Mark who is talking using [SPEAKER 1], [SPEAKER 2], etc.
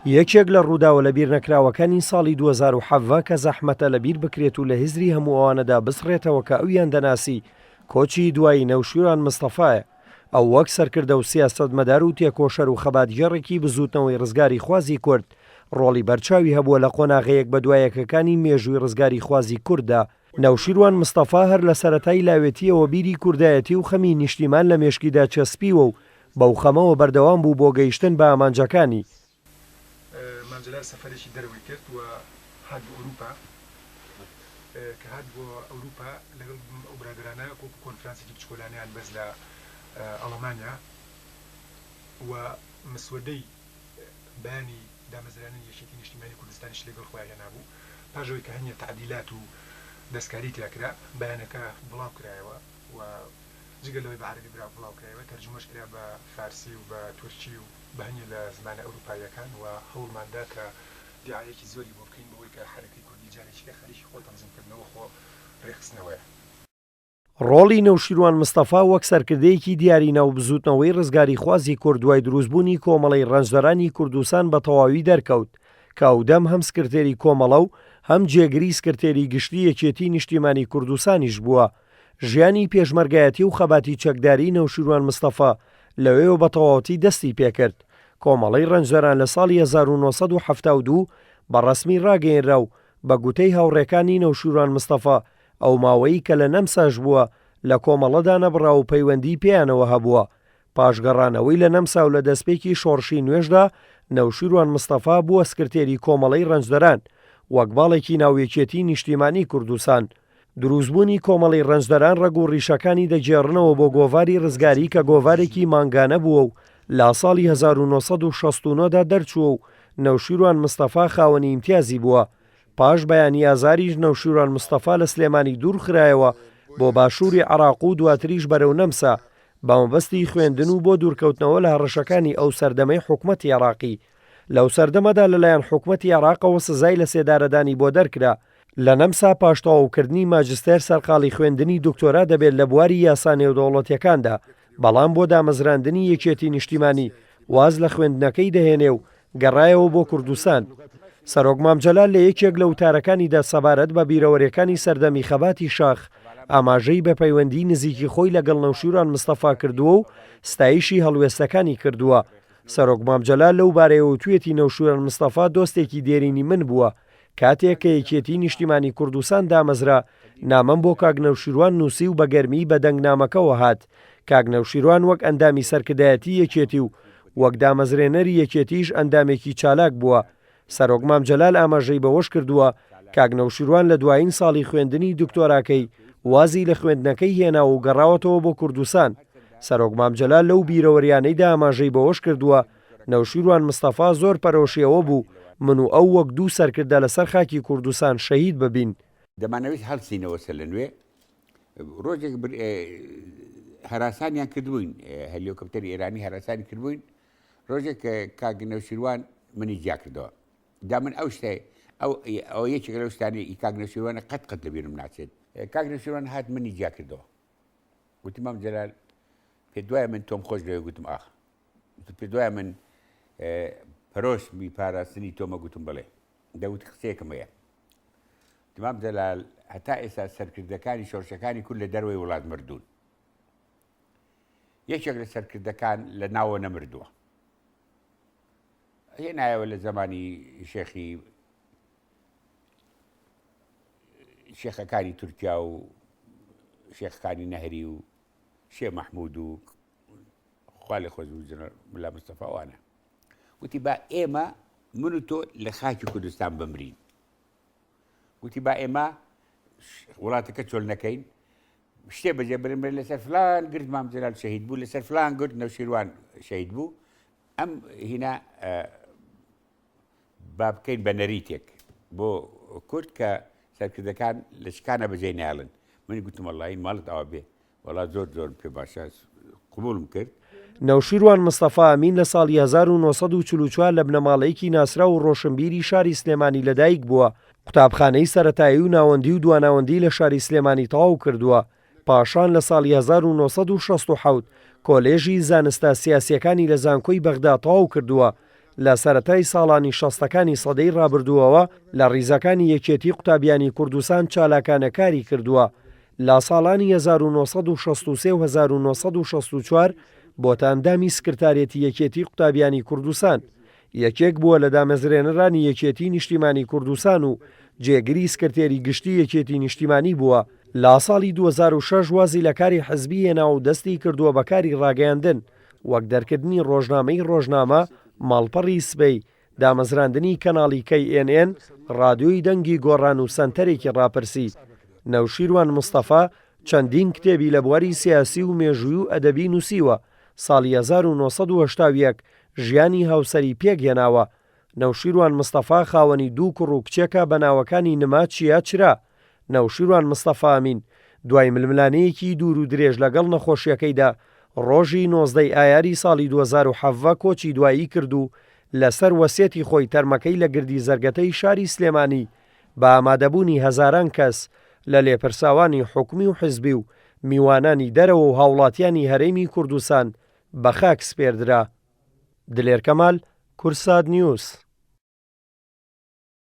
[SPEAKER 1] یەکێک لە ڕووداوە لەبیرنەکراوەکانی ساڵی 2017 کە زەحمەتە لەبیر بکرێت و لە هزری هەموو ئەوانەدا بسڕێتەوە کە ئەویان دەناسی، کۆچی دوایی نەوشیروان مستەفایە. ئەو وەک سەرکردە و سیاسەتمەدار و تێکۆشەر و خەباتگێڕێکی بزووتنەوەی ڕزگاریخوازی کورد، ڕۆڵی بەرچاوی هەبووە لە قۆناغە یەکبەدوایەکەکانی مێژووی ڕزگاریخوازی کورددا. نەوشیروان مستەفا هەر لە سەرەتای لاوێتییەوە بیری کوردایەتی و خەمی نیشتیمان لە مێشکیدا چەسپیوە و بەو خەمەوە بەردەوام بوو بۆ گەیشتن بە ئامانجەکانی.
[SPEAKER 2] مام جەلال سەفەرێکی دەرەوەی کرد و هات بۆ ئەوروپا، کە هات بۆ ئەوروپا لەگەڵ ئەو برادەرانە وەکو کۆنفرانسێکی بچکۆلانەیان بەست لە ئەڵەمانیا و مسودەی بەیانی دامەزراننی یەکێتی نیشتیمانی کوردستانیشی لەگەڵ خۆیان هێنابوو، پاش ئەوەی کە هەنیە تەعدیلات و دەستکاری تیا کرا بەیانەکە بڵاو کرایەوە و جگە لەوەی بە عەرەبی برا بڵاو کرایەوە تەرجومەش کرا بە فارسی و بە تورکی و بە هەنیە لە زمانە ئەوروپاییەکان و هەوڵمان دا کە دیعایەکی زۆری بۆ بکەین بەوەی کە حەرەکەی کوردی جارێکی کە خەریکی خۆ تەنزیم کردنەوە خۆ رێکخستنەوەیە.
[SPEAKER 1] ڕۆڵی نەوشیروان مستەفا وەک سەرکردەیەکی دیاری ناو بزووتنەوەی ڕزگاریخوازی کورد دوای دروستبوونی کۆمەڵەی ڕەنجدەرانی کوردستان بە تەواوی دەرکەوت کە ئەودەم هەم سکرتێری کۆمەڵە و هەم جێگری سکرتێری گشتی یەکێتی نیشتیمانی کوردستانیش بووە. ژیانی پێشمەرگایەتی و خەباتی چەکداریی نەوشیروان مستەفا لەوێوە بە تەواوەتی دەستی پێکرد. کۆمەڵەی ڕەنجدەران لە ساڵی 1972 بە ڕەسمی ڕاگەیەنرا و بە گوتەی هاوڕێکانی نەوشیروان مستەفا ئەو ماوەی کە لە نەمساش بووە لە کۆمەڵە دانەبڕا و پەیوەندیی پێیانەوە هەبووە. پاش گەڕانەوەی لە نەمسا و لە دەستپێکی شۆڕشی نوێشدا نەوشیروان مستەفا بووە سکرتێری کۆمەڵەی ڕەنجدەران وەک باڵێکی ناو یەکێتیی نیشتیمانیی کوردستان. دروستبوونی کۆمەڵەی ڕەنجدەران ڕەگ و ڕیشەکانی دەگێڕنەوە بۆ گۆڤاری ڕزگاری کە گۆڤارێکی مانگانە بووە و لا ساڵی 1969 دا دەرچووە و نەوشیروان مستەفا خاوەنی ئیمتیازی بووە. پاش بەیانی ئازاریش نەوشیروان مستەفا لە سلێمانی دوورخرایەوە بۆ باشووری عێراق و دواتریش بەرەو نەمسا بە مەبەستی خوێندن و بۆ دوورکەوتنەوە لە هەڕەشەکانی ئەو سەردەمەی حکومەتی عێراقی. لەو سەردەمەدا لەلایەن حکومەتی عێراقەوە سزای لەسێدارەدانی بۆ دەرکرا. لە نەمسا پاش تەواوکردنی ماجستێر سەرقاڵی خوێندنی دکتۆرا دەبێت لە بواری یاسا نێودەوڵەتیەکاندا، بەڵام بۆ دامەزراندنی یەکێتی نیشتیمانی واز لە خوێندنەکەی دەهێنێ و گەڕایەوە بۆ کوردستان. سەرۆک مام جەلال لە یەکێک لە وتارەکانیدا سەبارەت بە بیرەوەریەکانی سەردەمی خەباتی شاخ ئاماژەی بە پەیوەندی نزیکی خۆی لەگەڵ نەوشیروان مستەفا کردووە و ستایشی هەڵوێستەکانی کردووە. سەرۆک مام جەلال لەو بارەیەوە وتویەتی نەوشیروان مستەفا دۆستێکی دێرینی من بووە، کاتێک کە یەکێتیی نیشتیمانی کوردستان دامەزرا، نامەم بۆ کاک نەوشیروان نووسی و بە گەرمی بە دەنگ نامەکەوە هات. کاک نەوشیروان وەک ئەندامی سەرکردایەتی یەکێتی و وەک دامەزرێنەری یەکێتیش ئەندامێکی چالاک بووە. سەرۆک مام جەلال ئاماژەی بەوەش کردووە، کاک نەوشیروان لە دوایین ساڵی خوێندنی دکتۆراکەی وازی لە خوێندنەکەی هێناوە و گەڕاوەتەوە بۆ کوردستان. سەرۆک مام جەلال لەو بیرەوەریانەیدا ئاماژەی بەوەش کردووە، نەوشیروان مستەفا زۆر پەرۆشی ئەوە بوو من و ئەو وەک دوو سەرکردە لەسەر خاکی کوردستان شەهید ببین.
[SPEAKER 3] دەمانەوێت هەڵسینەوە سەرلەنوێ ڕۆژێک هەراسانیان کردبووین هەلیۆکەپتەری ئێرانی هەراسانی کردبووین ڕۆژێک کاک نەوشیروان منی جیا کردەوە دا من ئەو شتێ ئەو ئەو یەکێک لەو شتانەی ئی کاک نەوشیروانە قەت قەت لەبیرم ناچێت کاک نەوشیروان هات منی جیا کردەوە گوتی مام جەلال پێ دوای من تۆم خۆش دەوێ گوتم ئاخ پێت وایە من پەرۆشمی پاراستنی تۆمە گوتم بڵێ دەوت قسەیەکم هەیە تمام جەلال هەتا ئێستا سەرکردەکانی شۆرشەکانی کورد لە دەروەی وڵات مردوون یەکێک لە سەرکردەکان لە ناوە نەمردووە هێنایەوە لە زمانی شێخی شێخەکانی تورکیا و شێخەکانی نەهری و شێ مەحموود و خوا لێ خۆش بوو جەنرال ملا مستەفا ئەوانە وتی با ئێمە من و تۆ لە خاکی کوردستان بمرین وتی با ئێمە وڵاتەکە چۆل نەکەین شتێ بەجێ برن برن لەسەر فلان گرت مام جەلال شەهید بوو لەسەر فلان گرت نەوشیروان شەهید بوو ئەم هینا با بکەین بە نەریتێک بۆ کورد کە سەرکردەکان لە شکانە بەجێ نایڵن من گوتم وەڵی ماڵت ئاوا بێ وەڵا زۆر زۆرم پێ باشە قبوڵم کرد.
[SPEAKER 1] نەوشیروان مستەفا ئەمین لە ساڵی 1944 لە بنەماڵەیەکی ناسراو و ڕۆشنبیری شاری سلێمانی لەدایک بووە، قوتابخانەی سەرەتایی و ناوەندی و دواناوەندی لە شاری سلێمانی تەواو کردووە، پاشان لە ساڵی 1967 کۆلێژی زانستە سیاسییەکانی لە زانکۆی بەغدا تەواو کردووە. لە سەرەتای ساڵانی شەستەکانی سەدەی ڕابردووەوە لە ڕیزەکانی یەکێتی قوتابیانی کوردستان چالاکانە کاری کردووە. لە ساڵانی 1963 و 1964 بۆتە ئەندامی سکرتارێتی یەکێتی قوتابیانی کوردستان. یەکێک بووە لە دامەزرێنەرانی یەکێتی نیشتیمانی کوردستان و جێگری سکرتێری گشتی یەکێتی نیشتیمانی بووە. لە ساڵی 2006 وازی لە کاری حزبی هێناوە و دەستی کردووە بە کاری ڕاگەیاندن، وەک دەرکردنی ڕۆژنامەی ڕۆژنامە، ماڵپەڕی سبەی، دامەزراندنی کەناڵی کەی ئێن ئێن، ڕادیۆی دەنگی گۆڕان و سەنتەرێکی ڕاپرسی. نەوشیروان مستەفا چەندین کتێبی لە بواری سیاسی و مێژووی و ئەدەبی نووسیوە، ساڵی 1981 ژیانی هاوسەری پێکهێناوە. نەوشیروان مستەفا خاوەنی دوو کوڕ و کچێکە بە ناوەکانی نما چیا چرا. نەوشیروان مستەفا ئەمین دوای ململانێیەکی دوور و درێژ لەگەڵ نەخۆشییەکەیدا ڕۆژی 19 ی ئایاری ساڵی 2017 کۆچی دوایی کرد و لەسەر وەسێتی خۆی تەرمەکەی لە گردی زەرگەتەی شاری سلێمانی بە ئامادەبوونی هەزاران کەس لە لێپرساوانی حکومی و حزبی و میوانانی دەرەوە و هاوڵاتیانی هەرێمی کوردستان بە خاک سپێردرا. دلێر کەمال، کوردسات نیوز.